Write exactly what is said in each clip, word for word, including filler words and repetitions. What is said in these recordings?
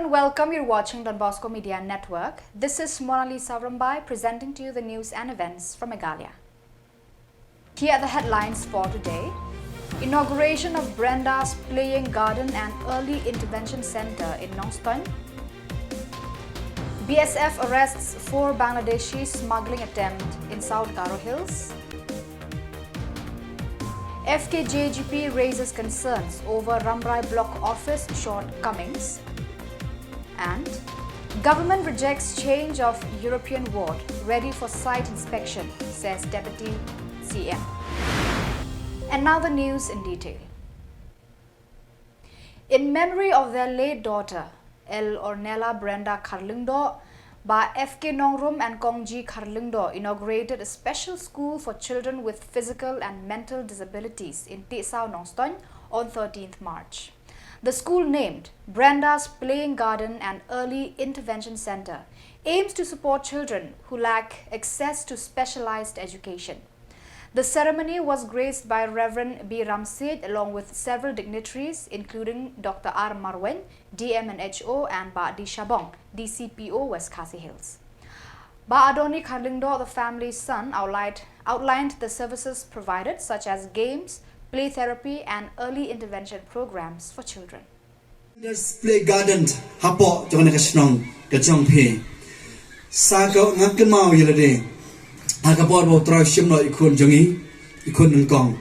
Welcome, you're watching Don Bosco Media Network. This is Monali Savrambai presenting to you the news and events from Meghalaya. Here are the headlines for today. Inauguration of Brenda's Playing Garden and Early Intervention Centre in Nongstoin. B S F arrests four Bangladeshi smuggling attempt in South Garo Hills. F K J G P raises concerns over Rambrai Block Office shortcomings. And government rejects change of European ward, ready for site inspection, says Deputy C M. And now the news in detail. In memory of their late daughter, L Ornella Brenda Kharlyngdoh, Bah F K Nongrum and Kong G Kharlyngdoh inaugurated a special school for children with physical and mental disabilities in Tehsaw, Nongstoin on thirteenth March. The school, named Brenda's Playing Garden and Early Intervention Centre, aims to support children who lack access to specialized education. The ceremony was graced by Reverend B Ramsiej along with several dignitaries, including Doctor R Marwein, D M and H O, and Bah D Shabong, D C P O, West Khasi Hills. Bah Adoni Kharlyngdoh, the family's son, outlined, outlined the services provided, such as games, play therapy, and early intervention programs for children. Just play garden hapoh jong kane ka shnong ka jong phi. Sa ka nga kynmaw ïa lade ha ka por ba U Trai u shim noh ïa i khun jong ngi, i khun nyngkong.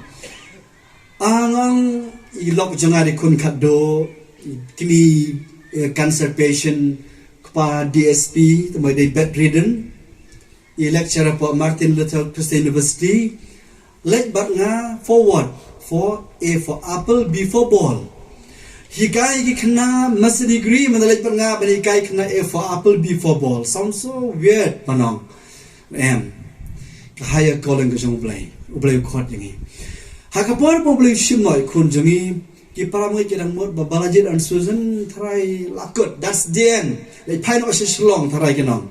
Nga ong i lok jong nga dei khun khatduh, i kmie, eh, cancer patient, kpa D S P, te mo dei bedridden. I lecturer hapoh Martin Luther Christian University. Leit bad nga for what? For A for apple, B for ball. Hikai ki khynnah master degree, mynta leit bad nga ban hikai khynnah A for apple, B for ball. Sounds so weird, Manong. Em. Ka higher calling ka jong U Blei. U Blei u khot ïa ngi. Ha ka por ba U Blei u shim noh i khun jong ngi, ki para ngi ki dang mut ba Balajied and Susan, tharai la kut, that's the end. Leit phai noh sha Shillong, tharai ki nong.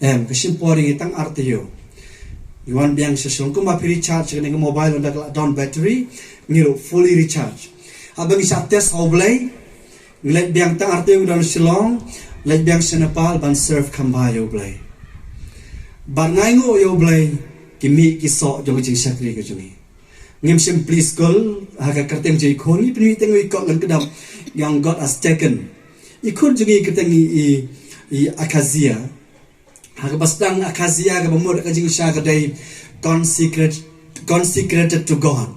Em, ka shim por ïa ngi tang ar taïew. Ngi wan biang sha Shillong, kumba phi recharge kane ka mobile ynda ka la down battery, ngi ruh fully recharge. Haba ngi shah test ha U Blei, ngi leit biang tang ar taïew ngi don Shillong, leit biang sha Nepal ban serve kham bha ïa U Blei. Bad nga ainguh ïa U Blei, ki mih ki soh jong ka jingshakri ka jong ngi. Ngim shym plie skul ha ka kyrteng jong i khun, ngi pynmih tang i kot lem kdap, ïa u God has taken. I khun jong ngi kyrteng i, i, i Akhazia. Ha kaba sdang Akhazia, kaba mut ka jingshisha ka dei consecrate, consecrated to God.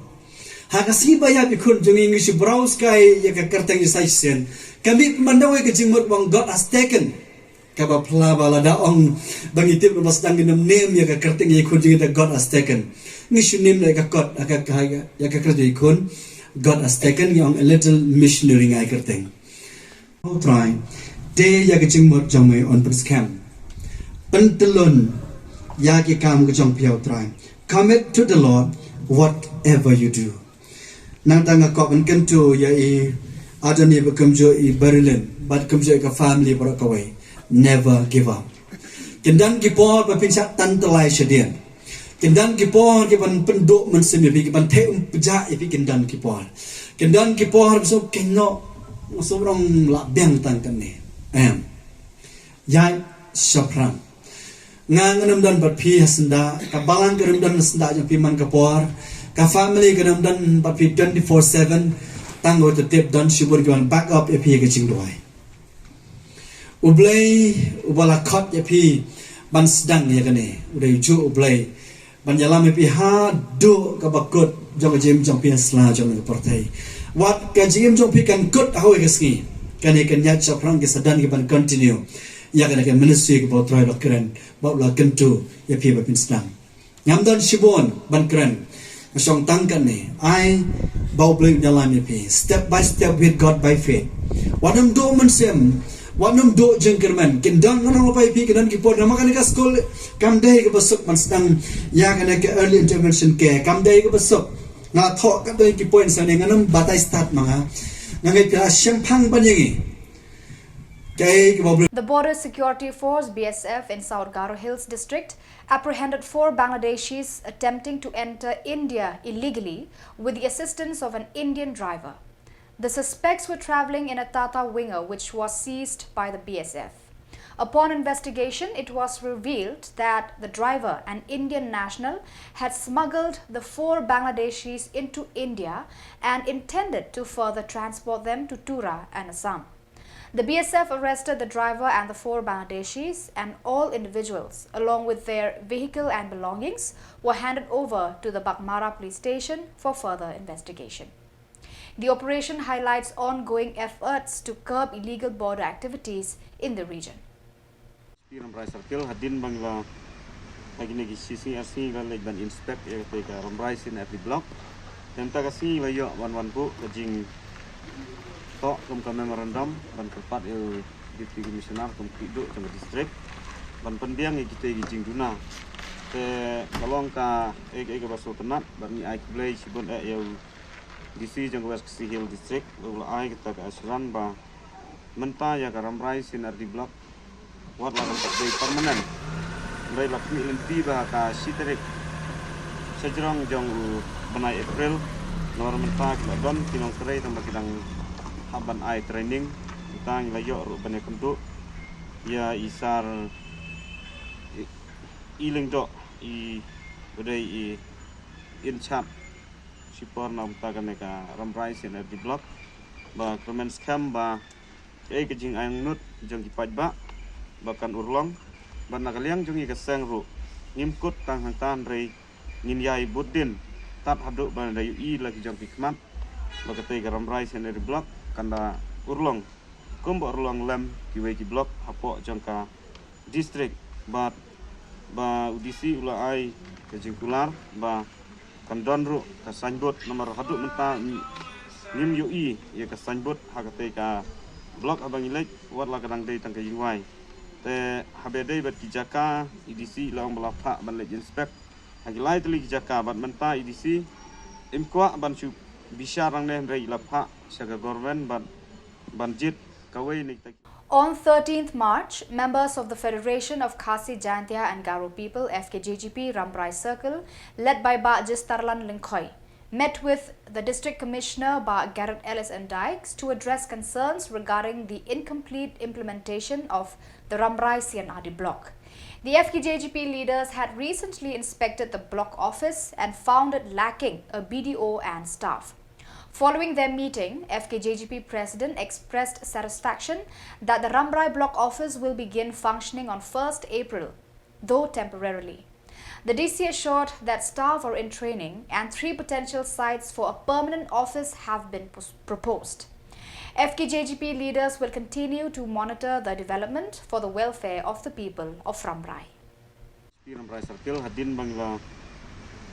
Ha ka sngi ba ïap i khun jong ngi, ngi shu browse kai ïa ka kyrteng Isai shisien. Ka mih pynban da kawei ka jingmut ba u God has taken. Kaba pla ba lada ong ba ngi tip ba sdang ngin nym niam ïa ka kyrteng i khun jong ngi da God has taken. Ngi shu niam ïa ka kot, ïa ka, ïa ka kyrteng i khun. God has taken, ngi ong a little missionary nga ai kyrteng. Ko Trai, te ïa ka jingmut jong me un pynskhem. Pyntyllun ïa ki kam ka jong phi, Ko Trai. Commit to the Lord whatever you do. Nangta nga kwah ban kyntu ïa i Adoni bad kumjuh i Berilyn bad kumjuh ïa ka family baroh kawei. Never give up. Kin don ki por ba phin shah tan tylli shadien. Kin don ki por ki ban pynduh mynsiem ïa phi, ki ban theh um pjah ïa phi, kin don ki por. Kin don ki por ba shu kynnoh, shu rong lah biang tang kane. Em. Ïaid shaphrang. Nga ngam don bad phi ha syndah, ka balang kam don ha syndah jong phi man ka por, ka family kam don bad phi twenty-four seven, tang wat tip don shibun ki ban back up ïa phi ha ka jingduwai. U Blei, uba la khot ïa phi ban sdang ïa kane, u dei ujuh U Blei ban ïalam ïa phi haduh kaba kut jong ka jingim jong phi ha sla jong ka pyrthei. Wat ka jingim jong phi kan kut ha kawei ka sngi, kane kan ïaid shaphrang ki sadan ki ban continue ïa kane ka ministry kaba U Trai u la kren, ba u la kyntu ïa phi ba phin sdang. Ngam don shibun ban kren. Nga shong tang kane. Ai ba U Blei un ïalam ïa phi. Step by step with God by faith. Wat nym duh mynsiem. Wat nym duh jingkyrmen. Kin don, ngan ong lypa ïa phi, kin don ki por namar kane ka skul kam dei kaba suk ban sdang ïa kane ka early intervention care. Kam dei kaba suk. Nga thoh katto ki point sa ne, ngan nym batai start ma nga. Nga ngeit phi la shemphang ban ïa ngi. Kaei kaba U Blei. The Border Security Force, B S F, in South Garo Hills District apprehended four Bangladeshis attempting to enter India illegally with the assistance of an Indian driver. The suspects were traveling in a Tata Winger, which was seized by the B S F. Upon investigation, it was revealed that the driver, an Indian national, had smuggled the four Bangladeshis into India and intended to further transport them to Tura and Assam. The B S F arrested the driver and the four Bangladeshis, and all individuals, along with their vehicle and belongings, were handed over to the Baghmara police station for further investigation. The operation highlights ongoing efforts to curb illegal border activities in the region. Pi Rambrai Circle, hadien ba ngi la, ha kine ki shi sngi ar sngi la leit ban inspect ïa kata ka Rambrai C and R D Block. Te mynta ka sngi la ïoh ban wan buh ka jingtoh kum ka memorandum ban kyrpad ïa u Deputy Commissioner kum u khynnah jong ka district ban pynbiang ïa kita ki jingduna. Te ka long kaei kaei kaba sngewtynnat bad ngi ai khublei shibun eh ïa u D C jong ka West Khasi Hills District, u la ai kata ka assurance ba mynta ïa ka Rambrai C and R D Block wat la kan dei permanent. Hynrei la khmih lynti ba ka shi tarik sha jrong jong u bnai April, namar mynta ki la don ki nongtrei tang ba ki dang hap ban ai training. Mynta ngi la ïoh ruh ban ïakynduh ïa i Sar i, i Lyngdoh, i ba dei i in charge shipor na bynta kane ka Rambrai C and R D Block, ba kyrmen skhem ba kaei ka jingangnud jong ki paidbah ba kan urlong. Bad na ka liang jong ngi ka seng ruh ngim kut tang hangta, hynrei ngin ïai bud dien tad haduh ba da ïohi la ki jong ki khmat ba katei ka Rambrai C and R D Block kan da urlong kumba urlong lem kiwei ki block hapoh jong ka district. Bad ba u D C u la ai ka jingkular ba kan don ruh ka signboard, namar haduh mynta ngi, ngim ïohi ïa ka signboard ha katei ka block haba ngi leit, wat la ka dang dei tang ka ïingwai. Te haba dei bad ki jaka, i D C la ong ba la phah ban leit inspect ha ki lai tylli ki jaka, bad mynta i D C im kwah ban shu bishar nangne, hynrei i la phah sha ka government bad ban jied kawei na kita ki. On thirteenth March, members of the Federation of Khasi Jaintia and Garo People, F K J G P, Rambrai Circle, led by Bah Jistarlan Lyngkhoi, met with the District Commissioner, Bah Garod Ellis and Dykes, to address concerns regarding the incomplete implementation of the Rambrai C and R D block. The F K J G P leaders had recently inspected the block office and found it lacking a B D O and staff. Following their meeting, F K J G P President expressed satisfaction that the Rambrai Block Office will begin functioning on first April, though temporarily. The D C assured that staff are in training and three potential sites for a permanent office have been pos- proposed. F K J G P leaders will continue to monitor the development for the welfare of the people of Rambrai. Pi Rambrai Circle, hadien ba ngi la,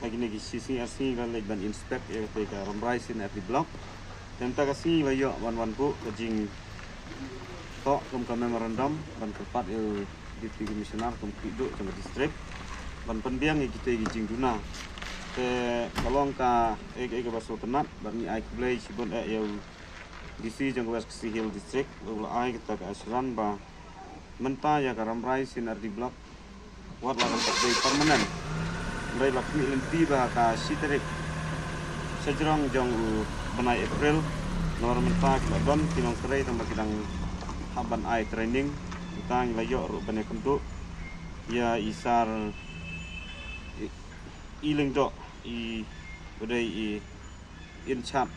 ha kine ki shi sngi ar sngi la leit ban inspect ïa katei ka Rambrai C and R D Block. Te mynta ka sngi la ïoh ban wan buh ka jingtoh kum ka memorandum ban kyrpad ïa u Deputy Commissioner kum u khynnah jong ka district ban pynbiang ïa kitei ki jingduna. Te ka long kaei kaei kaba sngewtynnat bad ngi ai khublei shibun eh ïa u D C jong ka West Khasi Hills District, u la ai kata ka assurance ba mynta ïa ka Rambrai C and R D Block wat la kan dei permanent. Hynrei la khmih lynti ba ka shi tarik sha jrong jong u bnai April, namar mynta ki la don ki nongtrei tang ba ki dang hap ban ai training. Mynta ngi la ïoh ruh ban ïakynduh ïa i Sar i, i Lyngdoh, i ba dei i in charge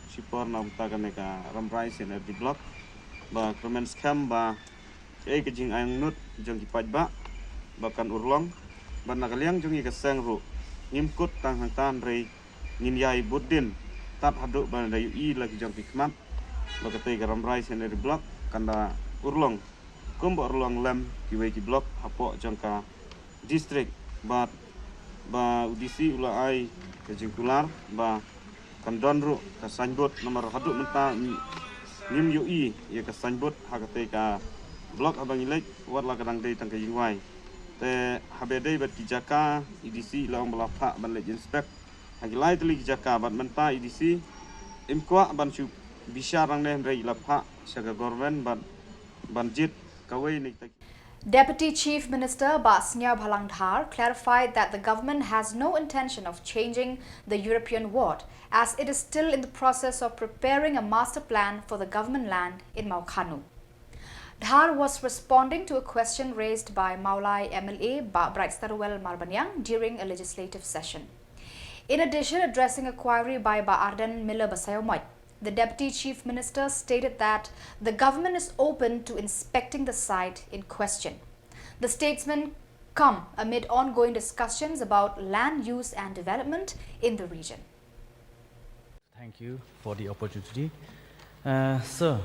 shipor na bynta kane ka Rambrai C and R D Block, ba kyrmen skhem ba kaei ka jingangnud jong ki paidbah ba kan urlong. Bad na ka liang jong ngi ka seng ruh ngim kut tang hangta, hynrei ngin ïai bud dien tad haduh ba da ïohi la ki jong ki khmat ba katei ka Rambrai C and R D Block kan da urlong kumba urlong lem kiwei ki block hapoh jong ka district. Bad ba u D C u la ai ka jingkular ba kan don ruh ka signboard, namar haduh mynta ngi, ngim ïohi ïa ka signboard ha katei ka block haba ngi leit, wat la ka dang dei tang ka ïingwai. Te haba dei bad ki jaka, i D C la ong ba la phah ban leit inspect ha ki lai tylli ki jaka, bad mynta i D C im kwah ban shu bishar nangne, hynrei i la phah sha ka government ban, ban jied kawei na kita ki. Deputy Chief Minister Bah Sniawbhalang Dhar clarified that the government has no intention of changing the European ward, as it is still in the process of preparing a master plan for the government land in Mawkhanu. Dhar was responding to a question raised by Mawlai M L A Bah Brightstarwell Marbaniang during a legislative session. In addition, addressing a query by Bah Ardent Miller Basaiawmoit, the Deputy Chief Minister stated that the government is open to inspecting the site in question. The statement come amid ongoing discussions about land use and development in the region. Thank you for the opportunity. Uh, sir,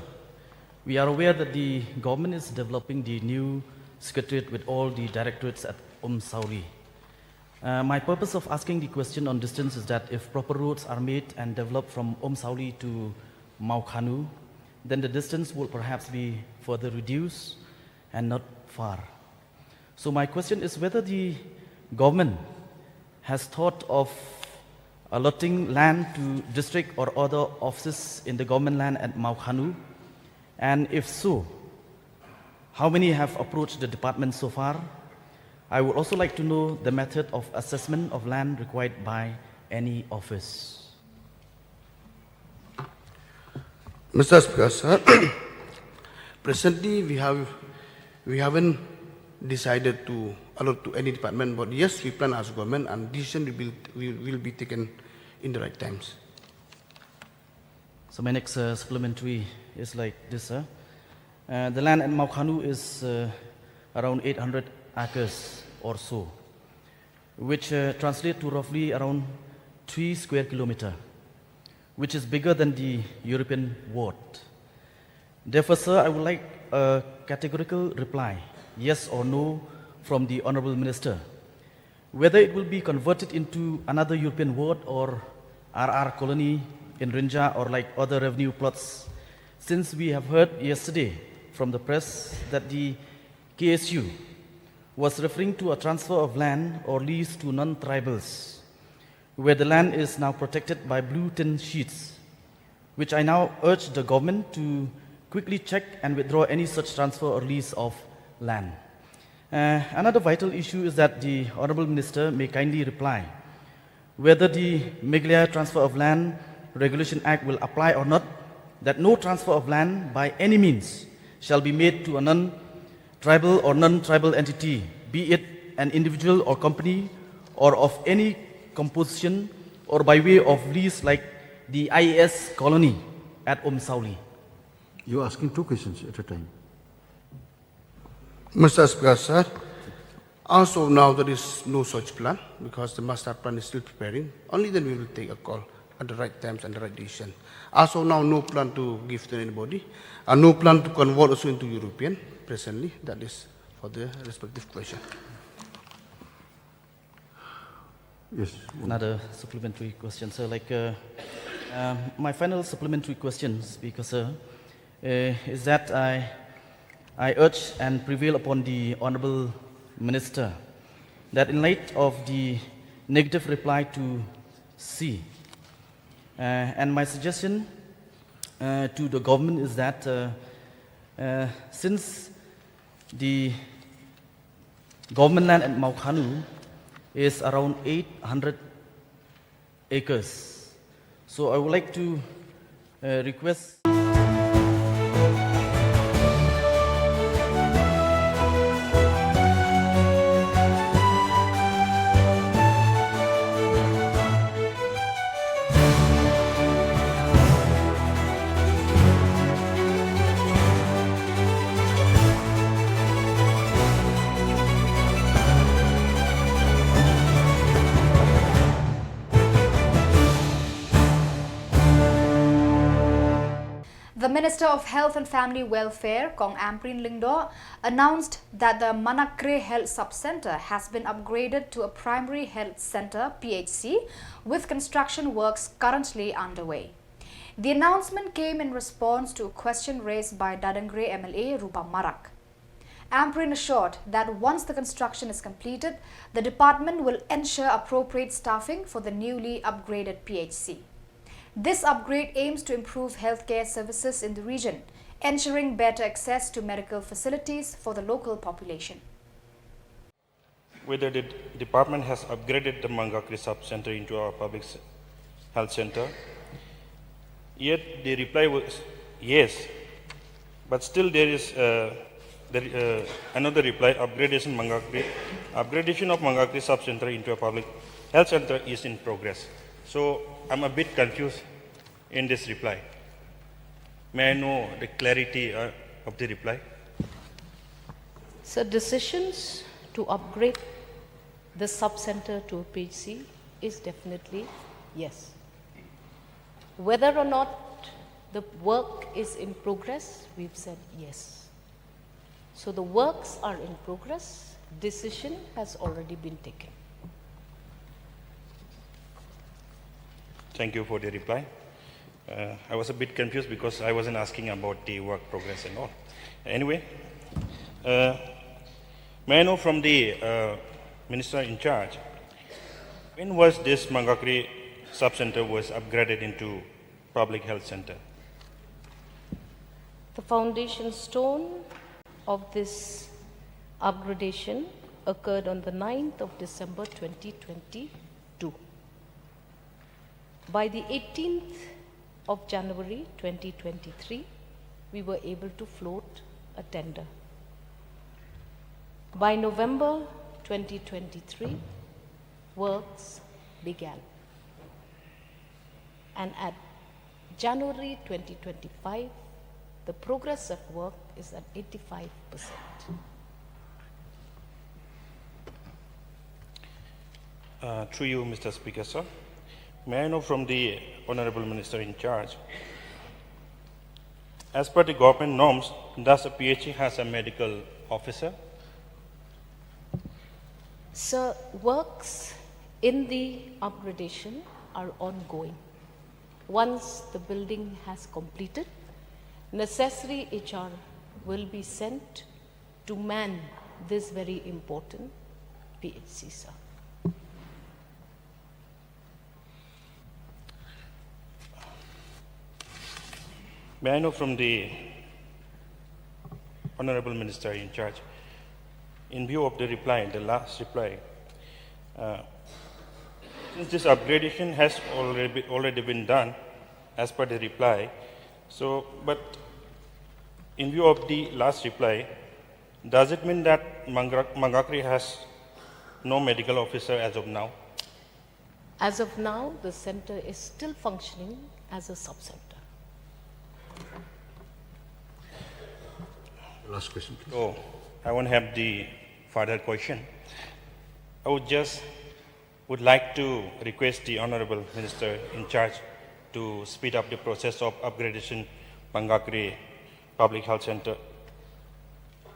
we are aware that the government is developing the new secretariat with all the directorates at Umsauri. Uh, my purpose of asking the question on distance is that if proper roads are made and developed from Umsauri to Mawkhanu, then the distance will perhaps be further reduced and not far. So my question is whether the government has thought of allotting land to district or other offices in the government land at Mawkhanu, and if so, how many have approached the department so far? I would also like to know the method of assessment of land required by any office. Mister Speaker, sir, presently we have we haven't decided to allot to any department, but yes, we plan as government, and decision will be, will, will be taken in the right times. So my next uh, supplementary is like this, sir. Uh, the land at Mawkhanu is uh, around eight hundred acres or so, which uh, translate to roughly around three square kilometer, which is bigger than the European ward. Therefore, sir, I would like a categorical reply, yes or no, from the Honorable Minister, whether it will be converted into another European ward or R R colony in Rinja or like other revenue plots, since we have heard yesterday from the press that the K S U was referring to a transfer of land or lease to non-tribals, where the land is now protected by blue tin sheets, which I now urge the government to quickly check and withdraw any such transfer or lease of land. Uh, another vital issue is that the Honorable Minister may kindly reply whether the Meghalaya Transfer of Land Regulation Act will apply or not, that no transfer of land by any means shall be made to a non-tribal or non-tribal entity, be it an individual or company, or of any composition, or by way of lease like the I A S colony at Umsauri. You're asking two questions at a time. Mister Speaker, sir, as of now there is no such plan because the master plan is still preparing. Only then we will take a call at the right times and the right decision. As of now, no plan to give to anybody, and no plan to convert also into European presently. That is for the respective question. Yes. Another supplementary question, sir. Like uh, um, my final supplementary question, Speaker, sir, uh, is that I, I urge and prevail upon the Honorable Minister that in light of the negative reply to C, uh, and my suggestion uh, to the government is that uh, uh, since the government land at Mawkhanu is around eight hundred acres. So I would like to uh, request. The Minister of Health and Family Welfare, Kong Ampareen Lyngdoh, announced that the Manakre Health Sub-Centre has been upgraded to a Primary Health Centre, P H C, with construction works currently underway. The announcement came in response to a question raised by Dadangre M L A Rupa Marak. Ampareen assured that once the construction is completed, the department will ensure appropriate staffing for the newly upgraded P H C. This upgrade aims to improve healthcare services in the region, ensuring better access to medical facilities for the local population. Whether the d- department has upgraded the Mangakri sub-center into a public s- health center. Yet the reply was yes, but still there is uh, the, uh, another reply: upgradation Mangakri, upgradation of Mangakri sub-center into a public health center is in progress. So I'm a bit confused in this reply. May I know the clarity uh, of the reply? So decisions to upgrade the sub-center to a P H C is definitely yes. Whether or not the work is in progress, we've said yes. So the works are in progress, decision has already been taken. Thank you for the reply. Uh, I was a bit confused because I wasn't asking about the work progress and all. Anyway, uh, may I know from the uh, minister in charge, when was this Mangakri sub-center was upgraded into public health center? The foundation stone of this upgradation occurred on the ninth of December twenty twenty-two. By the eighteenth of January twenty twenty-three, we were able to float a tender. By November twenty twenty-three, works began. And at January twenty twenty-five, the progress of work is at eighty-five percent. Uh, through you, Mister Speaker, sir, may I know from the Honorable Minister in charge, as per the government norms, does a P H C has a medical officer? Sir, works in the upgradation are ongoing. Once the building has completed, necessary H R will be sent to man this very important P H C, sir. May I know from the Honorable Minister in charge, in view of the reply, the last reply, uh, since this upgradation has already, already been done as per the reply, so, but in view of the last reply, does it mean that Mangra- Mangakri has no medical officer as of now? As of now, the center is still functioning as a sub-center. Last question, please. So I won't have the further question. I would just would like to request the Honorable Minister in charge to speed up the process of upgradation Mangakri Public Health Center,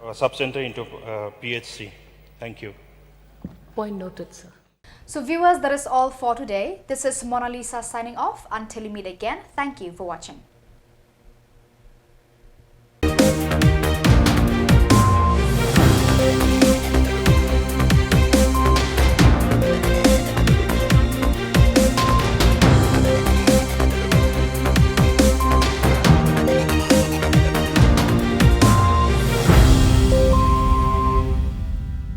uh, sub-center into uh, P H C. Thank you. Point noted, sir. So viewers, that is all for today. This is Mona Lisa signing off. Until we meet again, thank you for watching.